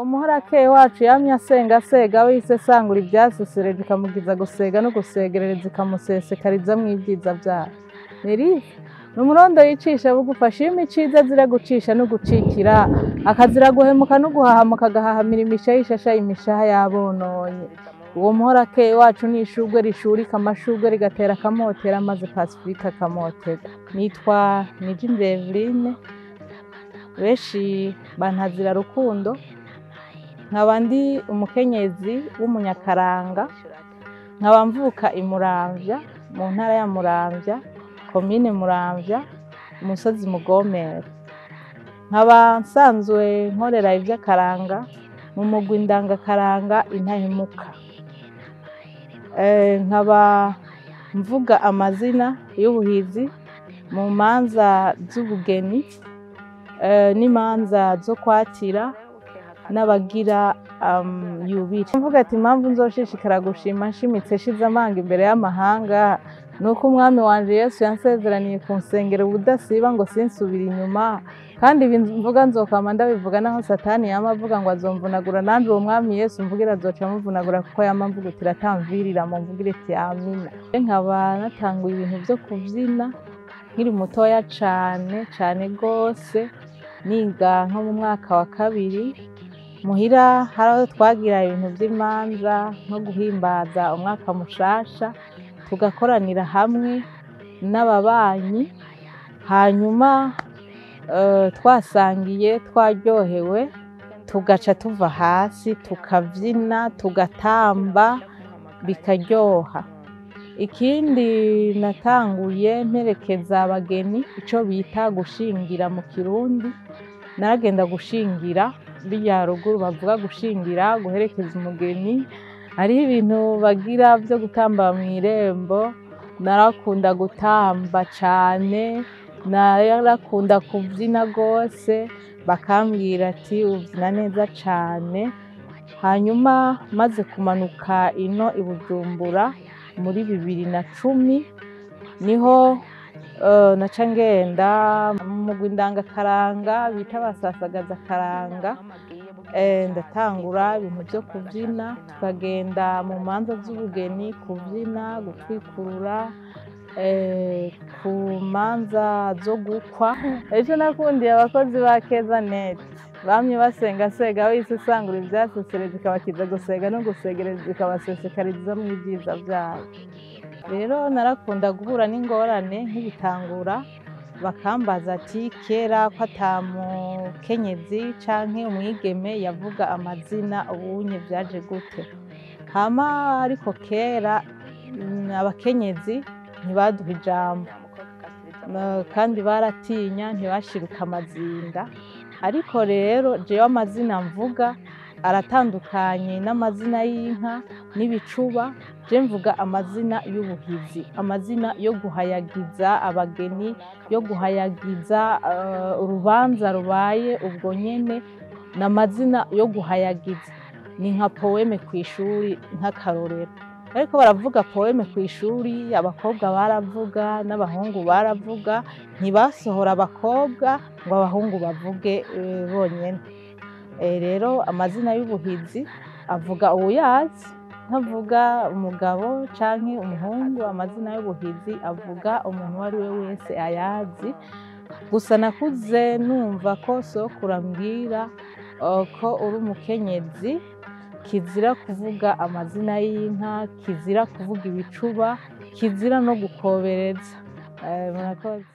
Uwo muhorakeye wacu yamye asenga asega we isesangura ibyasesereje ikamugiza gusega no gusegerereza ikamusesekarizamwo ibyiza vyayo. Nerize ni umurondo yicisha bugufi, ashima iciza azira gucisha no gucikira, akazira guhemuka no guhahamuka, agahahamira imishaha ishashaye imishaha y'abononye. Uwo muhorakeye wacu ni ishurwe rishurika amashurwe rigatera akamotera, maze Pasifika akamotera. Nitwa Nijimbere Eveline, benshi bantazira Rukundo, nkaba ndi umukenyezi w'umunyakaranga, nkaba mvuka i Muramvya, mu ntara ya Muramvya, komine Muramvya, umusozi Mugomera. Nkaba nsanzwe nkorera ivy'akaranga mu mugwi ndangakaranga Intahemuka. Nkaba mvuga amazina y'ubuhizi mu manza z'ubugeni n'imanza zo kwatira n'abagira yubile. Mvuga ati impamvu nzoshishikara gushima nshimitse shize amanga imbere y'amahanga nuko umwami wanje Yesu yansezeraniye kunsengera ubudasiba ngo sinsubire inyuma, kandi ibi mvuga nzokama ndabivuga naho Satani yama avuga ngo azomvunagura, nanje uwo mwami Yesu mvugira azoca amuvunagura, kuko yama amvugutira atamvirira mu mvugire ati amina. Nkaba natanguye ibintu vyo kuvyina nkiri mutoya cane cane gose, niga nko mu mwaka wa kabiri. Muhira hari aho twagira ibintu vy'imanza nko guhimbaza umwaka mushasha, tugakoranira hamwe n'ababanyi, hanyuma twasangiye twaryohewe, tugaca tuva hasi tukavyina tugatamba bikaryoha. Ikindi natanguye mperekeza abageni, ico bita gushingira mu Kirundi. Naragenda gushingira birya ruguru bavuga gushingira, guherekeza umugeni. Hariho ibintu bagira vyo gutamba mw'irembo, narakunda gutamba cane, narakunda kuvyina gose, bakambwira ati uvyina neza cane. Hanyuma maze kumanuka ino i Bujumbura muri 2010, niho naca ngenda mu mugwi ndangakaranga bita Basasagazakaranga. Ndatangura ibintu vyo kuvyina, tukagenda mu manza z'ubugeni kuvyina, gutwikurura, ku manza zo gukwa. Ejo nakundiye abakozi ba Keza Net, bamye basenga sega wisesangura ibyasesereje ikabakiza gusega no gusegereza ikabasesekariza ibyiza vyayo. Rero narakunda guhura n'ingorane nk'ibitangura, bakambaza ati kera ko ata mukenyezi canke umwigeme yavuga amazina, ubunye vyaje gute? Hama ariko kera abakenyezi ntibaduha ijambo, kandi baratinya, ntibashiruka amazinda. Ariko rero jewe amazina mvuga aratandukanye n'amazina y'inka n'ibicuba. Je mvuga amazina y'ubuhizi, amazina yo guhayagiza abageni, yo guhayagiza urubanza rubaye ubwo nyene, n'amazina yo guhayagiza. Ni nka poeme kw'ishuri nk'akarorero. Ariko baravuga poeme kw'ishuri, abakobwa baravuga n'abahungu baravuga, ntibasohora abakobwa ngo abahungu bavuge bonyene. Rero amazina y'ubuhizi avuga uwuyazi, ntavuga umugabo canke umuhungu. Amazina y'ubuhizi avuga umuntu uwo ari we wese ayazi. Gusa nakuze numva ko sokuru ambwira ko uri umukenyezi kizira kuvuga amazina y'inka, kizira kuvuga ibicuba, kizira no gukobereza. Murakoze.